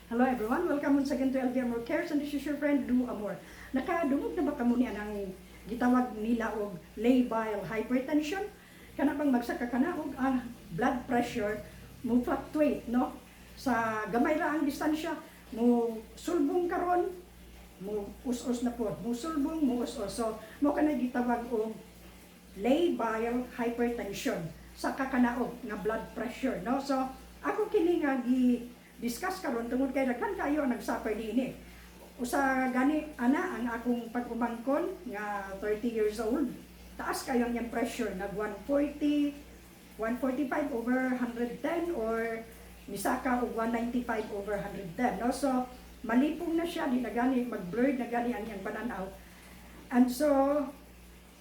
Hello everyone, welcome once again to LV Amor Cares and this is your friend Lou Amor. Nakadungog na ba kamo niya ng gitawag nila og labile hypertension? Kana bang magsaka ka na og ang blood pressure mo fluctuate, no? Sa gamay ra ang distansya, mo sulbong karon, mo us-us na pod, mo sulbong, mo us-us. So, mao kana gitawag og labile hypertension sa kakanaog nga blood pressure, no? So ako kini nga gi discuss karon tungod kay daghan kayo ang nagsuffer niini. Usa gani ana ang akong pag-umangkon nga 30 years old, taas kayo ang iyang pressure, nag 140, 145 over 110 or misaka og 195 over 110, no? So malipong na siya, di na gani mag-blurred na gani ang iyang pananaw and so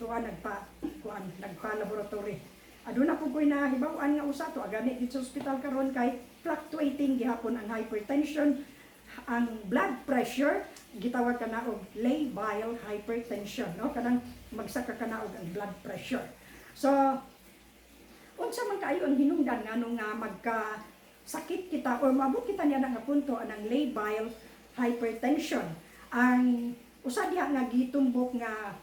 tuwa nagpa kuan, nagpa laboratory. Aduna po ko'y nahibaw-an nga usa to gani dito sa ospital karon kay fluctuating gihapon ang hypertension, ang blood pressure, gitawag kana og labile hypertension, no? Kanang magsaka kana og ang blood pressure. So unsa man kaayo ang hinungdan ngano nga magka sakit kita or maabot kita niya nga punto anang labile hypertension? Ang usa diha nga gitumbok nga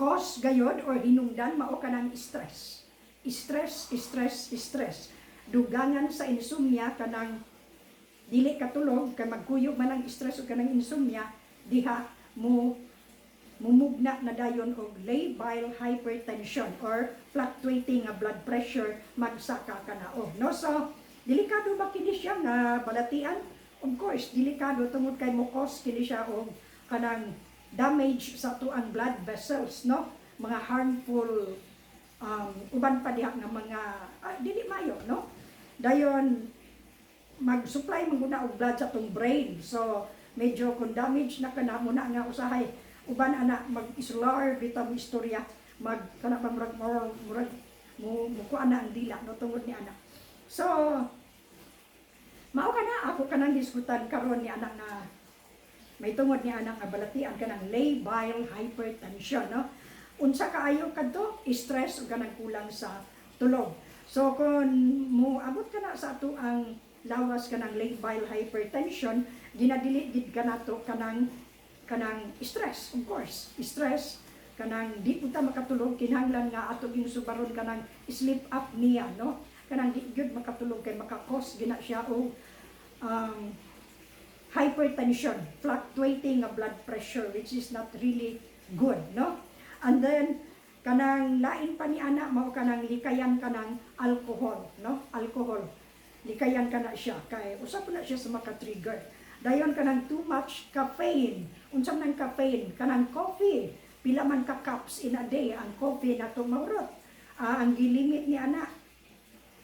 cause gayod or hinungdan mao kanang stress. Stress, stress, stress. Dugangan sa insomnia, kanang dili katulog kay magkuyog man ang stress ug kanang insomnia diha mo mumugna na dayon og labile hypertension or fluctuating nga blood pressure, magsaka ka na og, no? So delikado ba kini siya nga balatian? Of course delikado tungod kay mo cause kini siya og kanang damage sa atuang blood vessels, no? Mga harmful uban pa diha nga mga dili mayo, no? Dayon mag-supply man gud na og blood sa atong brain. So medyo kung damage na kana mo na nga usahay uban ana mag-slur bitaw mo istorya, mag kana ba murag murag murag mo mukuan na ang dila, no, tungod ni ana. So mao kana ako kanang hisgutan karon ni anak nga may tungod ni anak nga balatian kanang labile hypertension, no? Unsa kaayo kadto stress ug kanang kulang sa tulog. So kung moabot ka na sa ato ang lawas kanang labile hypertension, ginadili gid kanato kanang kanang stress. Of course stress, kanang di punta makatulog, kinahanglan nga ato ging subaron kanang sleep apnea, no? Kanang di gyud makatulog kay maka-cause gina siya og hypertension, fluctuating nga blood pressure, which is not really good, no? And then kanang lain pa ni ana mao kanang likayan kanang alcohol, no? Alcohol. Likayan kana siya kay usa pa na siya sa maka-trigger. Dayon kanang too much caffeine. Unsa man ang caffeine? Kanang coffee. Pila man ka cups in a day ang coffee nato maurot? Ang gilimit ni ana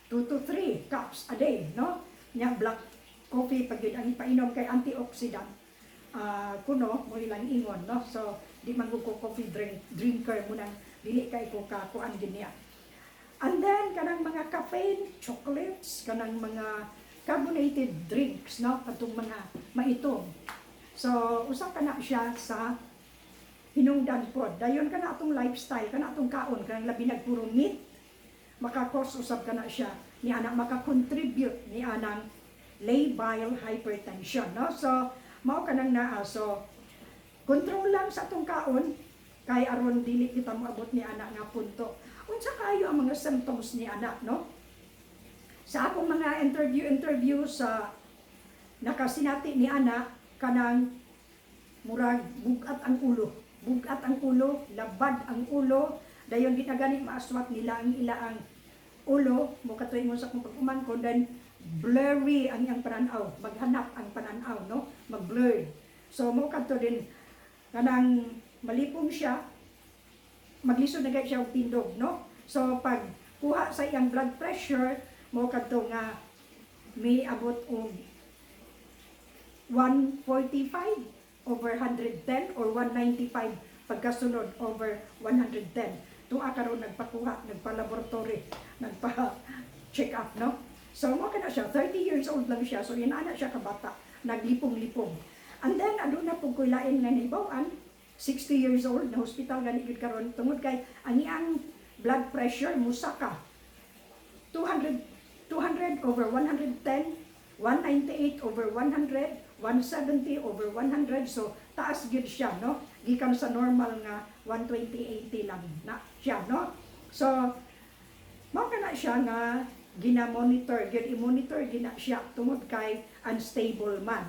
2 to 3 cups a day, no? Nya black coffee pag yun ang ipainom kay antioxidant. Kuno mo ilang ingon, no? So di man ko coffee drinker mo nang dili kay ko ka kuan gid niya. And then kanang mga caffeine, chocolates, kanang mga carbonated drinks, no? Katong mga maitom. So usa ka na siya sa hinungdan pod. Dayon kana atong lifestyle, kana atong kaon, kanang labi nag puro meat, maka-cause usab kana siya ni anak, maka-contribute ni anang labile hypertension, no? So mao kanang naa. So control lang sa atong kaon kay aron dili kita moabot ni anak nga punto. Unsa kayo ang mga symptoms ni anak, no? Sa akong mga interview interview sa nakasinati ni ana, kanang murag bugat ang ulo. Bugat ang ulo, labad ang ulo, dayon di na gani maaswat nila ang ilaang ulo, mo katuig mo sa akong pag-umangkon, then blurry ang iyang pananaw, maghanap ang pananaw, no? Mag-blurred. So mo kadto din kanang malipong siya, maglisod na gayud siya og tindog, no? So pag kuha sa iyang blood pressure, mo kadto nga may abot og 145 over 110 or 195 pagkasunod over 110. Tuwa karon nagpakuha, nagpa-laboratory, nagpa-check up, no? So mo kana siya, 30 years old lang siya. So inana siya kabata, naglipong-lipong. And then aduna pud ko'y lain nga nahibaw-an, 60 years old na hospital gani gyud karon tungod kay ang iyang blood pressure musaka 200 200 over 110. 198 over 100, 170 over 100. So taas gyud siya, no? Gikan sa normal nga 120/80 lang na siya, no? So mao kana siya nga gina-monitor gyud, i-monitor gina siya tungod kay unstable man.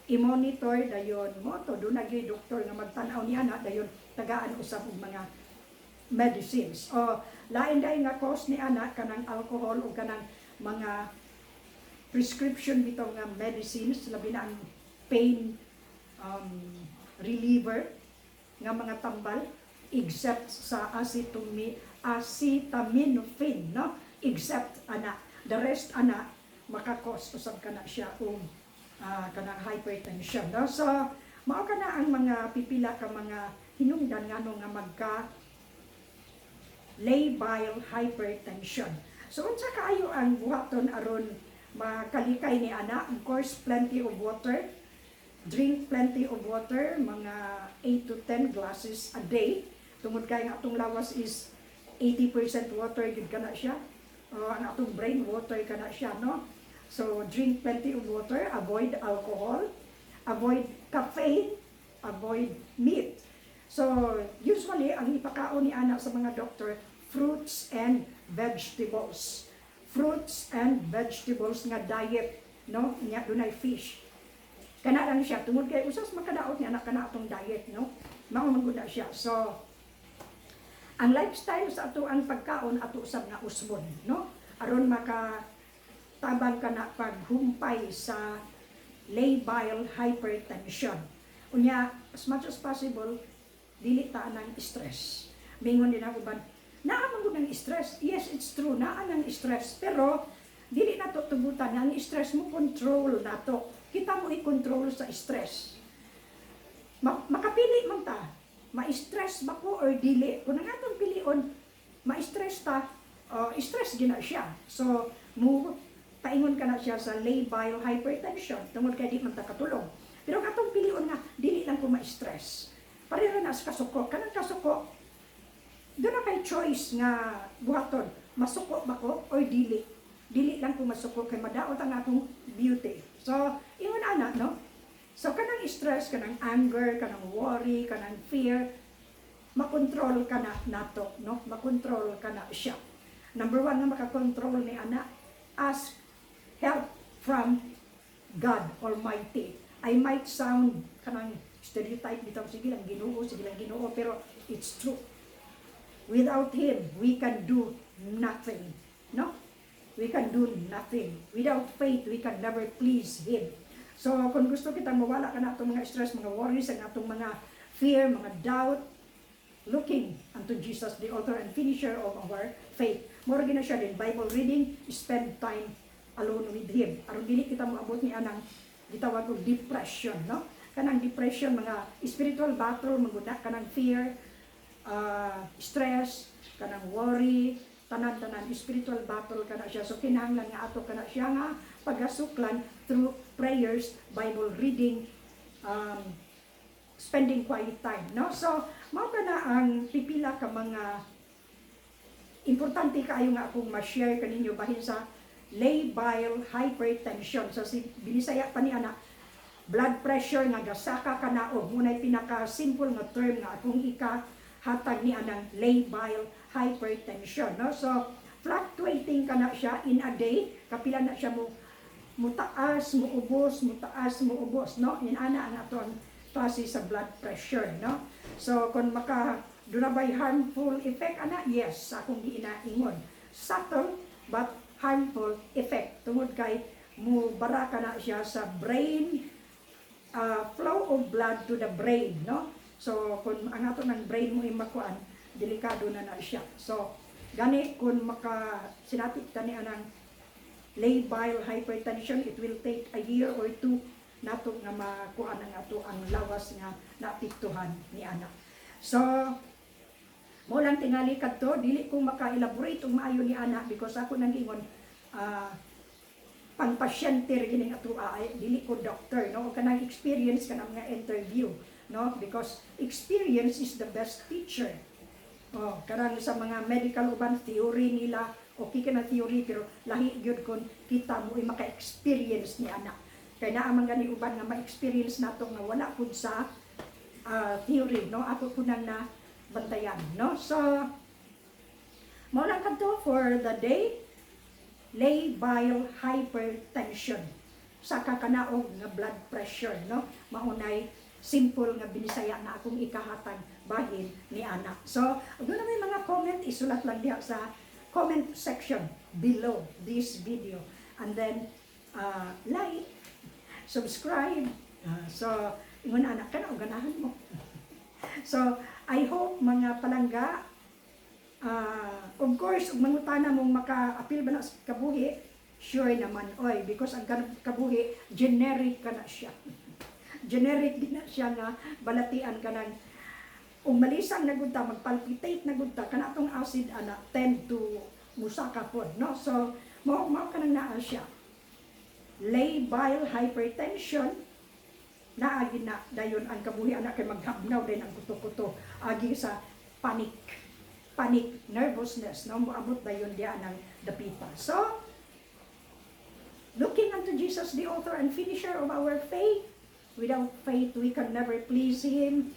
I-monitor dayon mo to doon na gyud doktor nga magtan-aw niya na, dayon tagaan usab og mga medicines. O lain dai nga cause ni ana, kanang alcohol o kanang mga prescription bitaw nga medicines, labi na ang pain reliever nga mga tambal, except sa acetaminophen, no? Except ana, the rest ana maka-cause usab kana siya og kanang hypertension, no? So mao kana ang mga pipila ka mga hinungdan ngano nga magka labile hypertension. So unsa kaayo ang buhaton aron makalikay ni ana? Of course, plenty of water. Drink plenty of water, mga 8 to 10 glasses a day. Tungod kay ang atong lawas is 80% water gyud kana siya. Ang atong brain, water kana siya, no? So drink plenty of water, avoid alcohol, avoid caffeine, avoid meat. So usually ang ipakaon ni ana sa mga doktor, fruits and vegetables. Fruits and vegetables nga diet, no? Nya dunay fish. Kana lang siya tungod kay usas makadaot ni anak kana atong diet, no? Mao man gud na siya. So ang lifestyle sa ato, ang pagkaon ato usab nga usbon, no? Aron maka tabang ka na paghumpay sa labile hypertension. Unya, as much as possible, dili ta nang stress. Mingon din ako uban, naa man gud ng stress. Yes, it's true, naa ng stress. Pero dili na to tugutan nga ang stress mo control nato. Kita mo i-control sa stress. Makapili man ta, ma-stress ba ko or dili? Kung ang atong pilion, ma-stress ta, stress gina siya. So, mo paingon ka na siya sa labile hypertension tungod kay di man ta katulog. Pero ang atong pilion nga dili lang ko ma-stress. Pareho na sa kasuko, kanang kasuko, duna kay choice nga buhaton, masuko ba ko or dili? Dili lang ko masuko kay madaot ang akong beauty. So, ingon ana, no? So kanang stress, kanang anger, kanang worry, kanang fear, makontrol ka na nato, no? Makontrol ka na siya. Number one nga makakontrol ni ana, ask help from God Almighty. I might sound kanang stereotype bitaw, sige lang Ginoo, sige lang Ginoo, pero it's true. Without Him, we can do nothing. No? We can do nothing. Without faith, we can never please Him. So, kung gusto kitang mawala ka na atong mga stress, mga worries, ang atong mga fear, mga doubt, looking unto Jesus, the author and finisher of our faith. Mao na siya din, Bible reading, spend time alone with Him. Aron dili kita moabot ni anang gitawag og depression, no? Kanang depression, mga spiritual battle, maguna kanang fear, stress, kanang worry, tanan-tanan spiritual battle kana siya. So kinahanglan nga ato kana siya nga pagasuklan through prayers, Bible reading, spending quiet time, no? So mao kana ang pipila ka mga importante kaayo nga akong ma-share kaninyo bahin sa labile hypertension. So si binisaya pa ni ana, blood pressure nga gasaka kanaog, muna'y pinaka-simple nga term nga akong ika hatag ni anang labile hypertension, no? So fluctuating kana siya in a day, kapila na siya mo mutaas, muubos, mutaas, muubos, no? Inana ang aton klase sa blood pressure, no? So kung maka duna bay harmful effect ana? Yes, sa akong giinaingon. Subtle but harmful effect tungod kay mo bara ka na siya sa brain, flow of blood to the brain, no? So kung ang ato ng brain mo makuan, delikado na na siya. So gani kung maka sinati tani anang labile hypertension, it will take a year or two nato nga makuan ang ato ang lawas nga naapektuhan ni ana. So mo lang tingali kadto, dili ko maka-elaborate og maayo ni ana because ako nang ingon, pangpasyente ra gining ato ay dili ko doctor, no? Kanang experience, kanang mga interview, no? Because experience is the best teacher. Oh, kanang sa mga medical uban, theory nila. Okay ka na theory, pero lahi gyud kon kita mo ay maka-experience ni ana. Kay naa man gani uban nga ma-experience nato nga wala pud sa theory, no? Ako po nang na bantayan, no? So, mao lang kadto for the day, labile hypertension sa kakanaog nga blood pressure, no? Maunay simple nga Binisaya na akong ikahatag bahin ni ana. So, kung may mga comment, isulat lang diha sa comment section below this video. And then, like, subscribe. So, ingon anak ka na, o ganahan mo. So, I hope, mga palangga, of course, ug mangutana mong maka-apil ba na sa kabuhi, sure naman, oy, because ang kabuhi, generic ka na siya. Generic din na siya nga balatian ka ng ug malisang na gud ta, magpalpitate na gud ta, kana atong acid ana tend to musaka pod, no? So mao kanang naa siya. Labile hypertension, naagi na dayon ang kabuhi ana kay maghabnaw din ang kuto-kuto agi sa panic, nervousness, no? Moabot dayon diya ng dapita. So, looking unto Jesus, the author and finisher of our faith. Without faith, we can never please Him.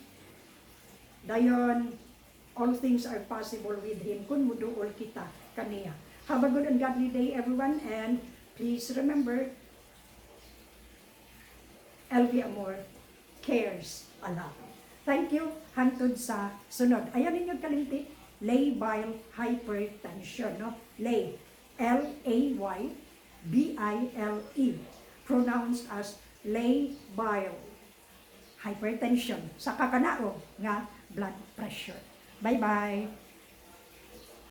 Dayon, all things are possible with Him kung muduol kita kaniya. Have a good and godly day, everyone, and please remember, LV Amor cares a lot. Thank you. Hangtod sa sunod. Ayan ninyo kalimti, labile hypertension. No? Lay. labile. Pronounced as labile hypertension sa kakanaog nga blood pressure. Bye-bye.